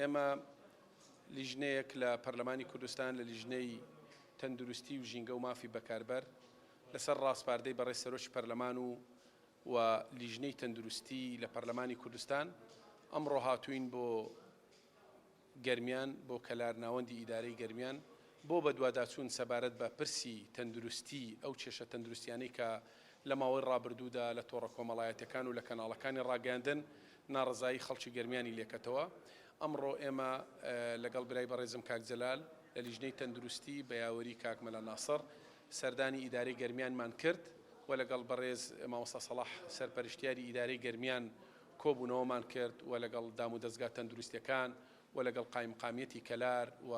ئێمە لیژنەیەک لە پەرلەمانی کوردستان لە لیژنەی تەندروستی و ژینگە و مافی بەکاربەر لەسەر ڕاسپاردەی بەڕێز سەرۆکی پەرلەمان و و لیژنەی تەندروستی لە پەرلەمانی کوردستان ئەمڕۆ هاتووین بۆ گەرمیان بۆ کەلار ناوەندی ئیدارەی گەرمیان بۆ بەدواداچوون سەبارەت بە پرسی تەندروستی ئەو کێشە تەندروستیانەی کە لە ماوەی ڕابردوودا لە تۆڕە کۆمەڵایەتیەکان و لە کەناڵەکانی ڕاگەیاندن ناڕەزایی خەڵکی گەرمیانی لێکەتەوە. ئەمڕۆ ئێمە لەگەڵ برای بەڕێزم کاک جەلال لە لیژنەی تەندروستی بە یاوەری کاک مەلا ناسڕ سەردانی ئیدارەی گەرمیانمان کرد و لەگەڵ بەڕێز مامۆستا سەڵاح سەرپەرشتیاری ئیدارەی گەرمیان کۆبوونەوەمان کرد و لەگەڵ دامودەزگا تەندروستیەکان و لەگەڵ قایمقامیەتی کەلار و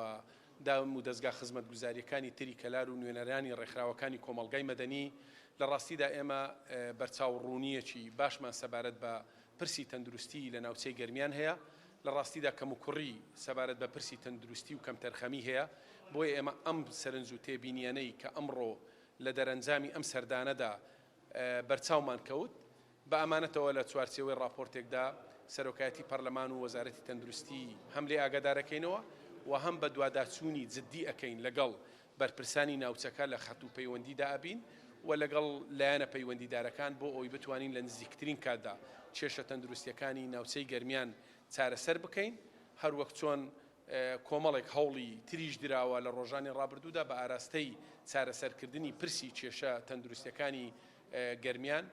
دام و دەزگا خزمەتگوزاریەکانی تری کەلار و نوێنەرانی ڕێکخراوەکانی کۆمەڵگای مەدەنی، لە ڕاستیدا ئێمە بەرچاو ڕوونیەکی باشمان سەبارەت بە پرسی تەندروستی لە ناوچەی گەرمیان هەیە، لە ڕاستیدا کەموکوڕی سەبارەت بە پرسی تەندروستی و کەمتەرخەمی هەیە، بۆیە ئێمە ئەم سەرنج و تێبینیانەی کە ئەمڕۆ لە دەرەنجامی ئەم سەردانەدا بەرچاومان کەوت، بە ئەمانەتەوە لە چوارچێوەی ڕاپۆرتێکدا سەرۆکایەتی پەرلەمان و وەزارەتی تەندروستی هەم لێ ئاگادارەکەینەوە و هەم بەدواداچوونی جدی ئەکەین لەگەڵ بەرپرسانی ناوچەکە لە خەت و پەیوەندیدا ئەبین و لەگەڵ لایەنە پەیوەندیدارەکان بۆ ئەوەی بتوانین لە نزیکترین کاتدا کێشە تەندروستیەکانی ناوچەی گەرمیان چارەسەر بکەین هەروەک چۆن کۆمەڵێک هەوڵی تریش دراوە لە ڕۆژانی ڕابردوودا بە ئاراستەی چارەسەرکردنی پرسی کێشە تەندروستیەکانی گەرمیان.